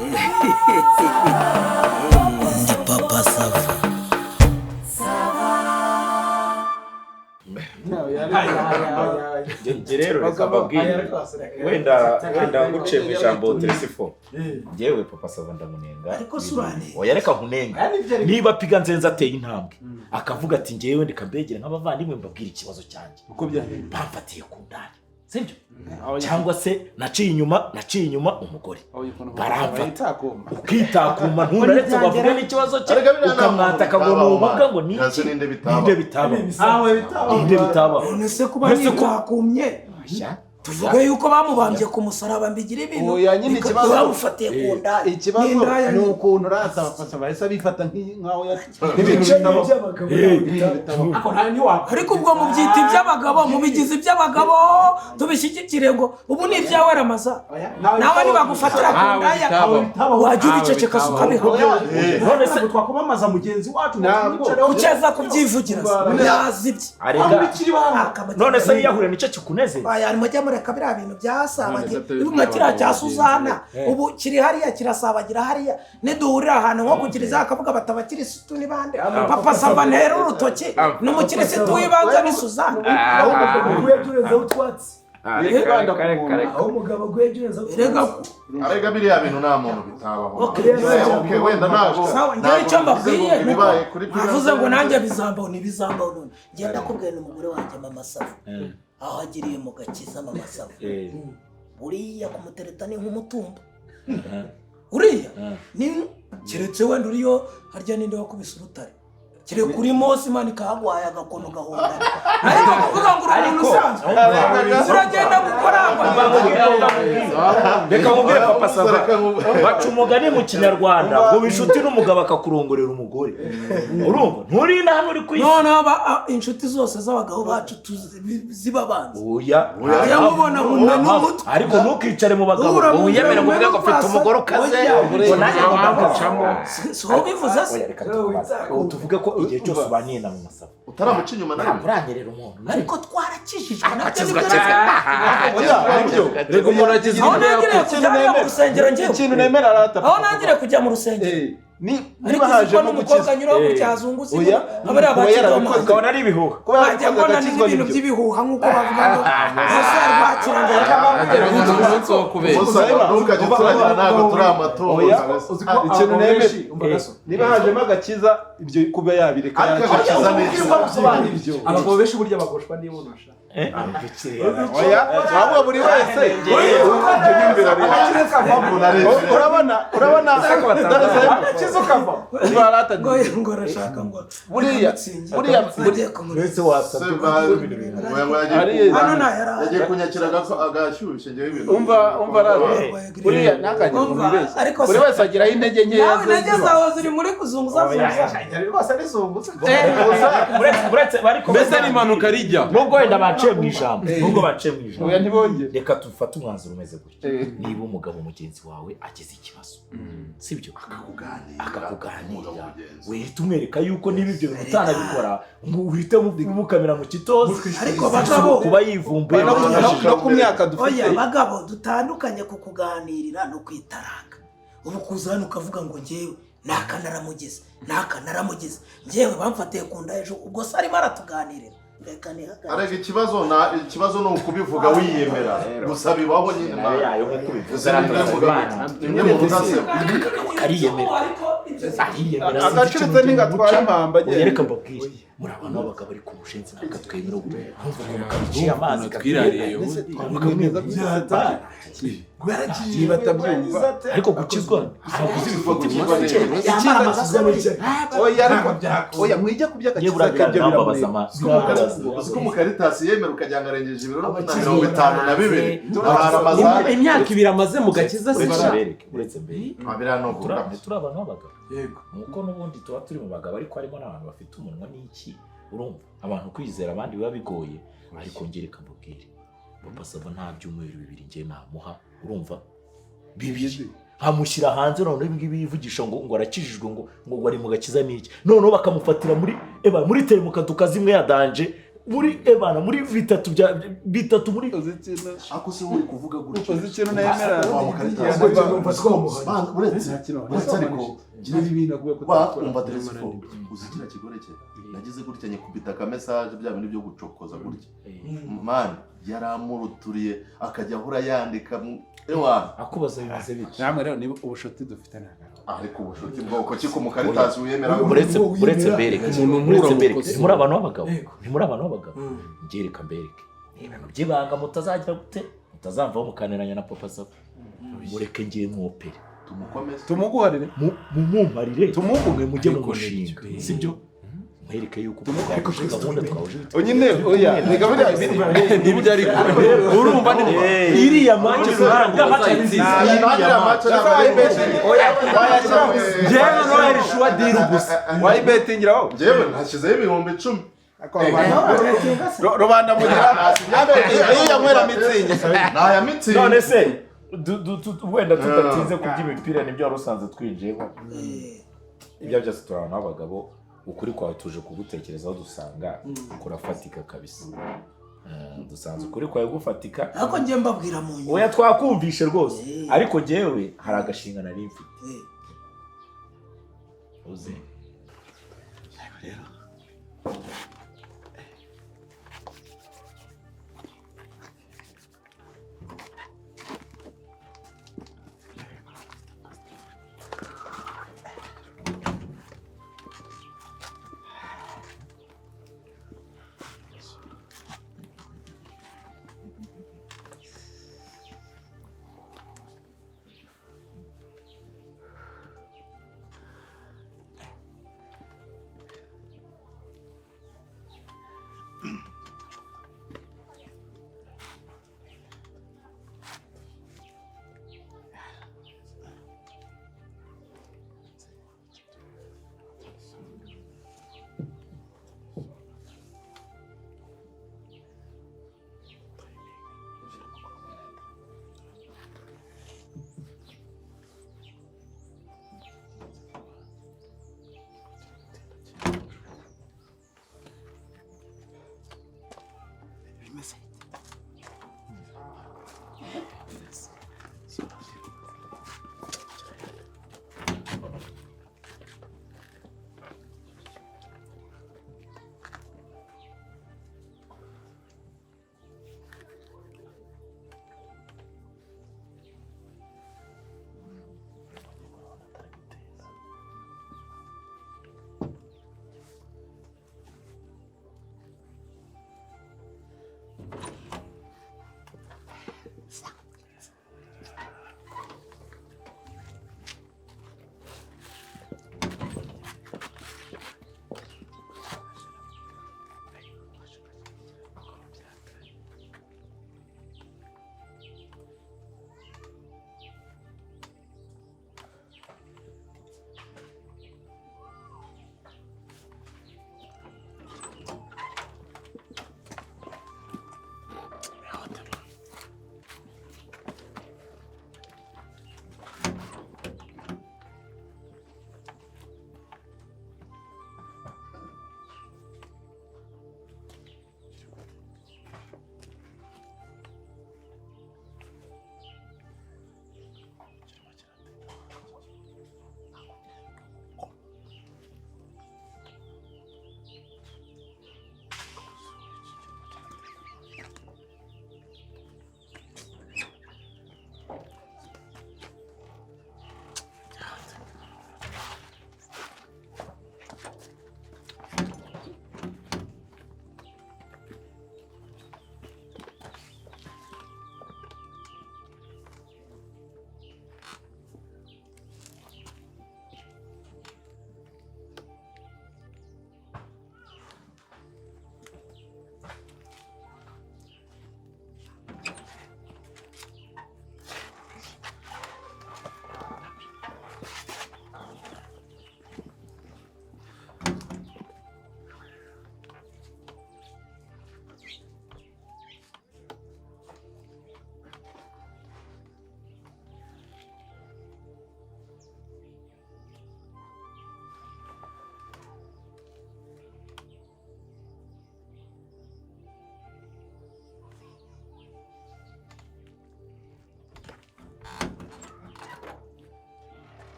Ndi Papa Sava. Njye rero reka mbabwire, wenda nguciye mu ijambo Telesifo, njyewe Papa Sava ndamunenga. Ariko si uranenga. Oya, reka nkunenga. Niba Piga Nzenze ateye intambwe akavuga ati: "Njyewe ndeka mbegere nk'abavandimwe, mbabwire ikibazo cyanjye, Uko byagenze, bamfatiye ku ndaya, sibyo? Cyangwa se naciye inyuma umugore, baramfata." Ukitakuma, ntunaretse ngo avuge n'ikibazo cye, Ariko biriya nta ukamwataka ngo ni muntu ububwa, ngo ni Ntazi iki? ninde bitabaho. Ninde bitabaho? Ninde bitabaho? None se kuba Mbese nitakumye, tuvuge yuko bamubambye ku musaraba, mbigira ibintu Oya, nyine ikibazo- bamufatiye ku ndaya? Ikibazo N'indaya ni nyine. ukuntu rata bafasha bahise bifata nk'aho Ibice nk'ibintu bitabaho. by'abagabo. Ariko ubwo mubyita iby'abagabo, mubigize iby'abagabo, tubishyigikire ngo ubu ni ibyawe Ramaza. Nawe nibagufatira ku ndaya, wajya ubiceceka se ukabiha? None se Twakwamamaza mugenzi wacu ngo Ntabwo. tumwicareho? Kucyeza kubyivugira se yazibye. Arega none se yiyahure nicyo kikunezeza? Aya, mujya mureka biriya bintu byasabagira. None se Ubu nka kiriya cya Suzana, Eh. ubu kiri hariya, kirasabagira hariya. Niduhurira ahantu nko ku kiliziya, akavuga bati: "Abakirisitu ni bande?" Papa Sava ntera urutoki, ni umukirisitu w'ibanze, ni Suzana. Aho umugabo aguye jya urenzaho utwatsi. Wibanda ku muntu. Aho umugabo aguye jya urenzaho Erega utwatsi. Arega biriya bintu nta muntu bitabaho. Okay. Okay, wenda ntabwo Sawa, njyewe icyo ntabwo bivuze ngo mbabwiye nuko ibibaye kuri mwavuze ngo nanjye bizambaho, ntibizambaho. None ngenda kubwira umugore wanjye Mama Sava, aho agiriye mu gakiza Mama Sava, buriya kumutereta ni nk'umutumba uriya, ni keretse wenda uriyo harya ninde wakubise urutare, kereka uri Mose, Imana ikahaguhaye agakono gahunda. Ariko kuvuga ngo uri umuntu usanzwe uragenda gukorangwa. Reka nkubwire, Papa Sava, baca umugani mu Kinyarwanda ngo inshuti n'umugabo akakurongorera umugore, urumva nturi na hano uri ku isi. Noneho inshuti zose z'abagabo bacu zibabanza. Oya. Oya, mubona mumena umutwe. Ariko ntukicare mu bagabo Uhura ngo mu wiyemere, ngo uvuge ngo mfite umugore ukaze, ngo nanjye ngo ndakaze. Si wowe ubivuze se? Oya, reka tukubaze. Ubu tuvuge ko igihe cyose ubaniye na Mama Sava, Utaramuca inyuma na ntabwo rimwe. uranyerera umuntu na rimwe. Ariko twarakijijwe nabyo. Akizwa. Nibyo. Oya, nibyo. Reka umuntu akize Aho ibyo nangiriye yakoze. kujya hariya mu rusengero njyewe, Ikintu nemera rata, aho nangiriye kujya mu rusengero, niba ariko uzi ko hajemo n'umukobwa gukizwa, anyuraho gutya azunguza Oya, abariya kuba ba yarabikoze. Kidoma. Ukabona ari ibihuha. Kuba Wajya yarabikoze mbona ni agakizwa, nk'ibintu nibyo. by'ibihuha, nk'uko bavuga ngo ese rwakira ngo Agera ngo ni umunsi wo kubeshya. Gusa ntukajye turagira, ntabwo turi amatungo. Oya. Kabisa. Uzi ko Ikintu abagabo nemera. benshi, umva gaso. Niba hajemo agakiza, ibyo kuba yabireka. Ariko agakiza ni iki? Ibyo. Abagabo benshi burya bagoshwa n'ibunosha. Oya, ahubwo buri wese ibyo ni imbere. Urabona Agakiza ukavamo. Umva rata, ngo arashaka ngo buriya buriya agiye kumureba. Uretse wasabye. Hano ntayari. Yagiye kunyakira agashyushye, njyewe ibintu. Umva rata, buriya ntakajye Umva, mubibeshya, ariko buri wese agiraho intege nkeya Nawe ze intege ziba. zawe ziri muri kuzunguza zunguza. Rwose arizungutse. Uretse ariko Mbese ni impanuka rijya. Nubwo wenda baciye mu ijambo, nubwo baciye mu ijambo, Oya, ntibongere. reka dufate umwanzuro umeze gutya: Eh. niba umugabo mugenzi wawe agize ikibazo, sibyo, akakuganirira, uhita umwereka yuko niba ibyo bintu utanabikora, ngo uhite umukamira mu kitozi. Ariko bagabo, kuba yivumbuye. No ku myaka dufite. Oya bagabo, dutandukanye ku kuganirira no kwitaranga. Ubu kuza hano ukavuga ngo njyewe naka naramugize, naka naramugize, njyewe bamfatiye ku nda ejo, ubwo se arimo aratuganirira? Reka nihagarare. Arega ikibazo ni ukubivuga wiyemera gusa, bibaho nyine nawe. Yayo nk'uko ubivuze. Ese ninde mugabo, ninde muntu udaseba? Ariyemera, ariyemera. Agacuritse ntigatwara impamba. Oya, reka mbabwire, muri abantu b'abagabo, ariko umushinzi ntabwo twemera nkumva ukuntu kabiciye amazi. Twirariye ubundi. Niba atabyumva. Ariko gukizwa ntabwo uzi Gukizwa ibifite. ni Oya, ariko oya, mwijya ku Yewe, by'agakiza buriya kebyo birambabaza biramureba. birambabaza. Uzi ko umukaritasi yemera ukagira ngo arengeje ibiro 52, arara amazani. Imyaka 2 amaze mu gakiza se? Uretse mbereke, uretse mbereke. Biriya ni ukugabya. Turi abantu b'abagabo. Yego. Nuko n'ubundi tuba turi mu bagabo, ariko harimo n'abantu bafite umunwa n'iki, urumva abantu kwizera abandi biba bigoye. Ariko njye reka mbabwire, Papa Sava nta byumweru 2 njye namuha, urumva, 2 nkamushyira hanze. Noneho ibi ngibi yivugisha ngo arakijijwe, ngo ari mu gakiza n'iki, noneho bakamufatira muri eba muri teremukaduka zimwe ya danger. Muri ebana muri bitatu bya bitatu muri Ako se uri kuvuga gutyo. Uzi ikintu nemera. Wa mukaritasi. Numva twamuhanye. Bana, uretse ariko ibintu aguye wa umva telefone uzi kiriya kigore cye nagize gutya nyikubita aka message bya bintu byo gucokoza gutya man yaramuruturiye akajya ahora yandika ewa akubaza bimeze bite. Namwe rero niba ubushuti dufite ntabwo ariko ubushuti bwoko ki ku mukaritasi wiyemera Uretse mbereke Umuntu uretse nkura mbereke mukosora. ni muri abantu b'abagabo, ni muri abantu b'abagabo, ngereka mbereke ibintu by'ibanga mutazagira gute mutazamvaho mukaniranya na Papa Sava. Mureke ngiye mwopere tumukomeze tumuguharire mumumparire Tumuvuge. mujye mu mushinga, sibyo? Mwereke yuko gahunda twahuje. Nyine oya reka biriya Nibyo ariko urumva ni Iriya match kugira ngo bazayitsinze. Njyewe Noel Shua deal gusa. Wayibetingiraho. Njyewe ntashyizeho 10,000. Rubanda mugira iyo yanywera mitsingi. Naya mitsingi. None se wenda tudatinze ku by'imipira nibyo wari usanze twinjiyemo, ibyo byose turabona abagabo ukuri kwawe tuje kugutekerezaho dusanga kurafatika kabisa. Dusanze ukuri kwawe gufatika. Ariko njye mbabwira mu nyuma. Oya twakumvishe rwose, ariko njyewe hari agashinga nari mfite uzi.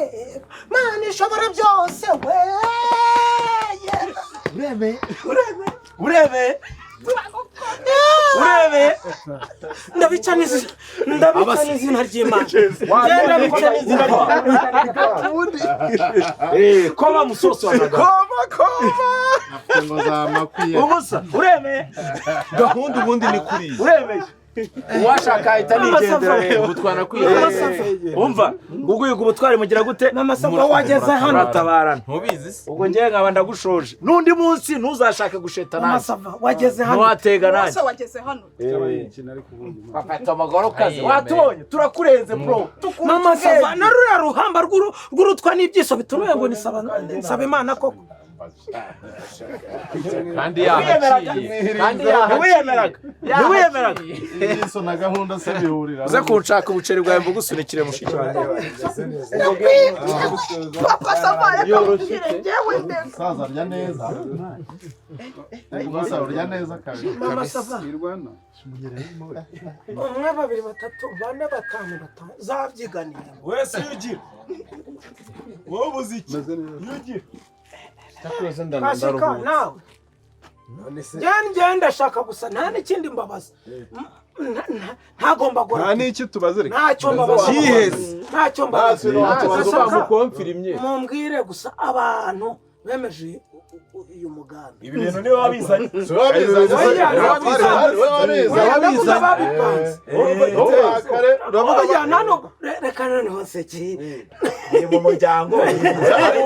we, Mana ishobora byose we. Urebe, urebe, urebe, urebe. Ndabica n'izina, ndabica n'izina ry'Imana. Ndabica n'izina ry'Imana. Koma musoso wanaga. Koma koma. Ngo zamakwiye. Ubusa, uremeye. Gahunda ubundi ni kuriya. Uremeye. Uwashaka ahita nigendera rero. Gutwana kwiye. Umva, uguhiga ubutwari mugira gute? Mama Sava wageze hano. Muratabarana. Ntubizi se? Ubwo njyewe nkaba ndagushoje. N'undi munsi ntuzashake gusheta Mama nanjye. Sava wageze hano. Ntiwatega nanjye. Wose wageze hano. Bafata amagoro kazi. Watubonye, turakurenze bro. Mama Sava na ruriya ruhamba rw'urutwa n'ibyiso bitunuye ngo ni Saba Imana koko. Kandi yahaciye. Kandi yahaciye. Ntiwiyemeraga. Ntiwiyemeraga. Ibyiso na gahunda se bihurira. Uze kunshaka ubuceri bwawe mbugusunikire mushiki wanjye. Papa Sava reka mubwire njyewe ndetse. Umusaza arya neza. Umusaza urya neza kabiri. Mama Sava. Umwe, babiri, batatu, bane, batanu, batanu. Zabyiganiye. Wese ugira. Wowe ubuze iki? Iyo ugira. Kashika nawe. Njye ndashaka gusa nta n'ikindi mbabaza. Ntagomba Nta n'iki tubaze reka. Ntacyo mbabaza. Kiheze. Ntacyo mbabaza. Ntacyo Mukomfirimye. Mumbwire gusa abantu bemeje uyu mugambi. Ibi bintu niwe wabizanye. Oya, ndavuga babipanze. Oya, nano reka noneho nseke. Ni mu muryango. Hari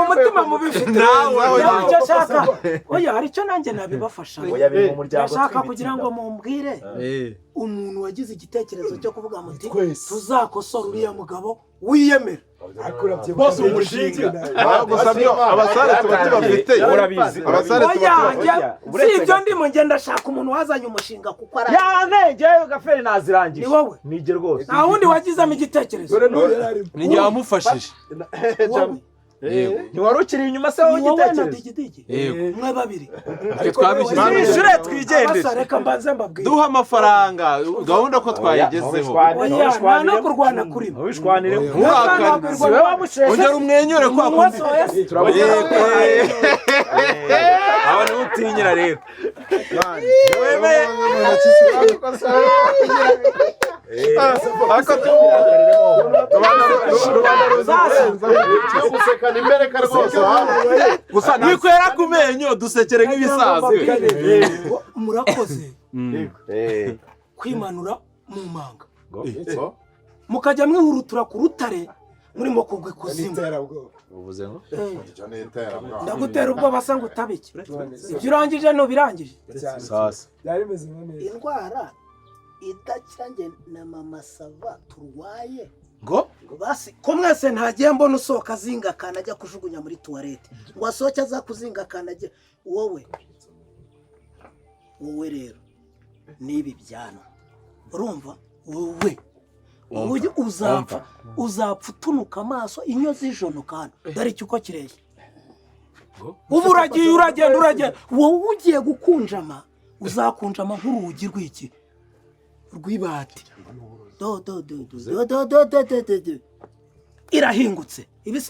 umutima mubi ufite. Nawe. Icyo nshaka. Oya, hari icyo nanjye nabibafasha. Oya, biri mu muryango. Ndashaka kugira ngo mumbwire umuntu wagize igitekerezo cyo kuvuga muti tuzakosora uriya mugabo wiyemera. Bose umushinga. Gusa byo abasare tuba tubafite. Urabizi. Abasare tuba Oya, tubafite. si ibyo ndimo njye ndashaka umuntu wazanye umushinga kuko ari Yane, njyewe gaferi nazirangije. Ni wowe. Nijye rwose. Nta wundi wagizemo igitekerezo. Ni njye wamufashije. Wowe. Yego. Ntiwari ukiri inyuma se wowe Ni wowe na igitekerezo. Digidigi. Yego. Mwe babiri. Twe twabishyize. Nishure twigendere. Abasa reka mbanze mbabwire. Duha amafaranga gahunda ko twayigezeho. Oya, nta no kurwana kurimo. Wishwanire. Nturakare. Si wowe wamusheshe. Ongera umwenyure kwa Umuntu kundi. wese Aba niwe utinyira rero. Wemeye. Ariko rubanda ruzi kurenza. Gusekana imbereka rwose. Gusa wikwera ku menyo dusekere nk'ibisanzwe. Murakoze kwimanura mu manga. Mukajya mwihurutura ku rutare murimo kugwa ikuzimu. Uvuze ngo? Ndagutera ubwoba se ngo utabike. Ibyo urangije ntubirangije. Sasa. Indwara idakira njye na Mama Sava turwaye. Ngo? Basi ko mwese ntagiye mbona usohoka azinga akantu ajya kujugunya muri tuwarete. Ngo asohoke aza kuzinga akantu ajya wowe. Wowe rero n'ibi byanwa. Urumva wowe wowe uzapfa uzapfa utunuka amaso inyo zijonoka hano. Dore icyo uko kireshya. Ubu uragiye uragenda uragenda wowe ugiye gukunjama uzakunjama nk'urugi rw'iki rw'ibati. Do do do do do do do do do do. Irahingutse. Ibi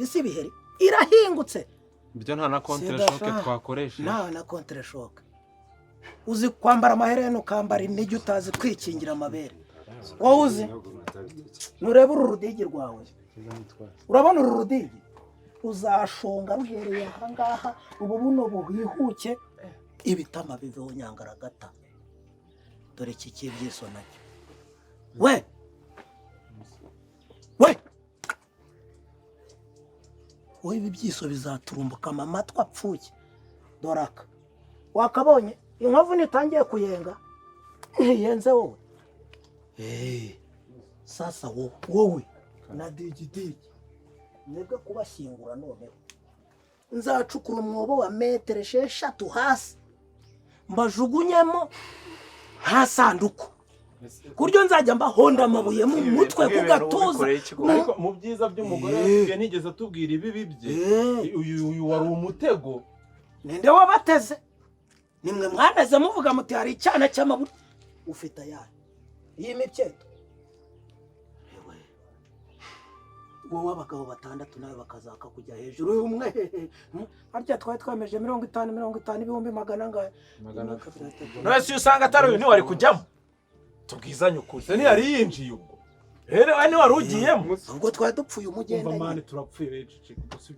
si ibiheri. Irahingutse. Ibyo nta na contre-choc twakoresha. Nta na contre-choc. Uzi kwambara amaherena ukambara inigi utazi kwikingira amabere. Wowe uzi? Nureba uru rudigi rwawe. Urabona uru rudigi? Uzashonga ruhereye aha ngaha ubu buno buhihuke ibitama biveho nyangaragata. Dore iki cy'ibyiso nacyo. We! We! Wowe ibi byiso bizaturumbuka amatwi apfuye. Dore aka. Wakabonye inkovu nitangiye kuyenga. Ntiyenze wowe. Sasa wowe wowe na Digidigi. Mwebwe kubashyingura noneho. Nzacukura umwobo wa metero 6 hasi. Mbajugunyemo nta sanduku. Kuryo nzajya mbahonda amabuye mu mutwe ku gatuza. Ariko mu byiza by'umugore yatubwiye nigeze atubwira ibibi bye. Uyu wari umutego. Ninde wabateze? Nimwe mwaneze muvuga muti hari icyana cy'amaburi. Ufite ayahe? Iyi mipyeto. Ewe. Wowe abagabo batandatu nawe bakazaka kujya hejuru uyu umwe. Harya twari twemeje 50 50 ibihumbi magana angahe? None se usanga atari uyu ntiwari kujyamo? Tubwizanye ukuri. Se ntiyari yinjiye ubwo? Rero niwari ugiyemo. Ubwo twari dupfuye umugenda.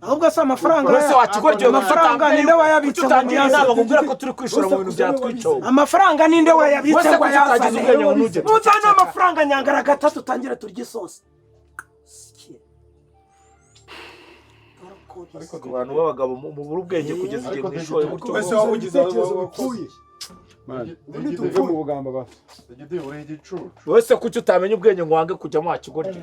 Ahubwo se amafaranga Wese wakigoryo amafaranga ninde wayabitse? Kuki utangira inama ngo umbwire ko turi kwishora mu bintu byatwica? Amafaranga ninde wayabitse ngo ayazane? Uzane amafaranga nyangara gatatu utangire turye isosi. Ariko ku bantu b'abagabo mubura ubwenge kugeza igihe mwishoye gutyo. Wese wabugize bapfuye. Tuve mu bugamba bapfa. Wese kuki utamenya ubwenge ngo wange kujyamo wakigoryo?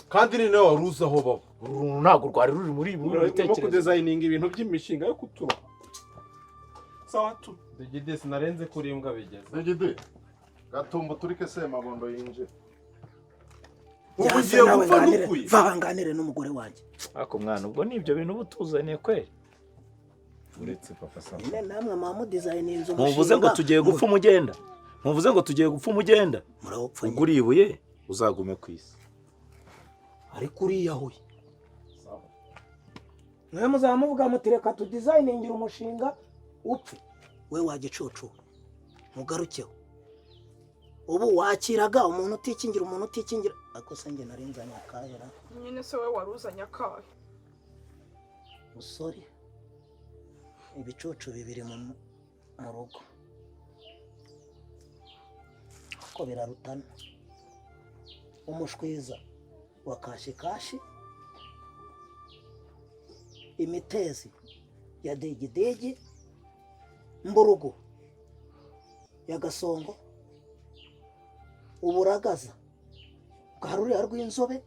Kandi ni nawe wari uzi aho baba. Uru ntabwo rwari ruri muri ibi bitekerezo. Kudesigninga ibintu by'imishinga yo kutuba. Sawa tu. Digidi sinarenze kuri imbwa bigeze. Digidi. Gatumba turike se mabondo yinjira. Ubu ugiye gupfa nukuye. Vahanganire n'umugore wanjye. Ako mwana ubwo ni ibyo bintu ubutuzaniye kweri. Uretse papa sawa. Nyine namwe mwa designinze umushinga. Muvuze ngo tugiye gupfa umugenda. Muvuze ngo tugiye gupfa umugenda. Murawupfa. Ugura ibuye uzagume ku isi. Ariko uriyahuye. Mwe muzamuvuga mutireka tu designingira umushinga upfe. We wagicucu. Mugarukeho. Ubu wakiraga umuntu utikingira umuntu utikingira. Ako se nge narinzanye akahera. Nyine se we waruzanye akahe? Musore. Ibicucu bibiri mu rugo. Ko birarutana. Umushwiza wa kashikashi, imitezi ya digidigi, mburugu ya gasongo, uburagaza bwa ruriya rw'inzobe,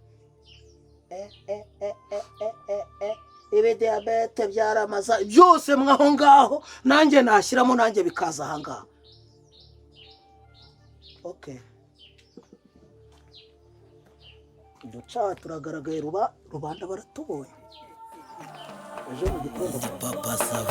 ibi diyabete byaramaza byose mwaho ngaho, nanjye nashyiramo nanjye bikaza aha ngaha. Okay. Duca turagaragaye rubanda baratubonye. Ejo mu gitondo Papa Sava.